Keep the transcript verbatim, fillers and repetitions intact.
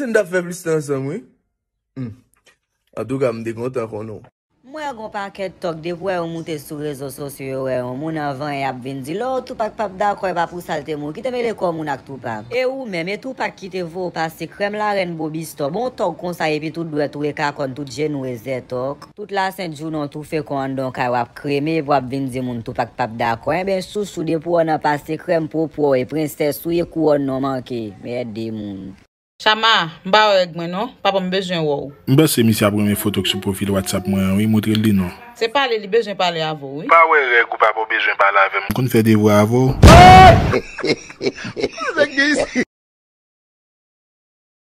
Si n t ap fè plis tan ansanm, wi. Hmm. Antouka, m te kontan konnen w. M wè gon pakèt tòk depi w wè yo moute sou rezo sosyo yo wè yon moun anvan y ap vin di lè w Tupac p ap dakò e pa pou sa l te mouri kite mele kò moun ak Tupac e ou menm e Tupac ki te voye w pase krèm larèn bobistò bon tòg konsa epi tout dwèt ou e kakòn tout jenou e zè tòk tout lasent jounen w toufe kò anndan w kay w ap kreme epi w ap vin di moun Tupac p ap dakò enben sousou depi w nan pase krèm pwopwò e prensès ou ye kouwòn nan w manke mède moun. Chama, m pa wè règ mwen non, papa m bezwen wè w. M panse misye ap renmen foto k sou pwofil WhatsApp mwen an wi, moutre l li non. Se pale li bezwen pale avè w wi. M pa wè règ ou papa w bezwen pale avè m. M konn fè devwa avè w.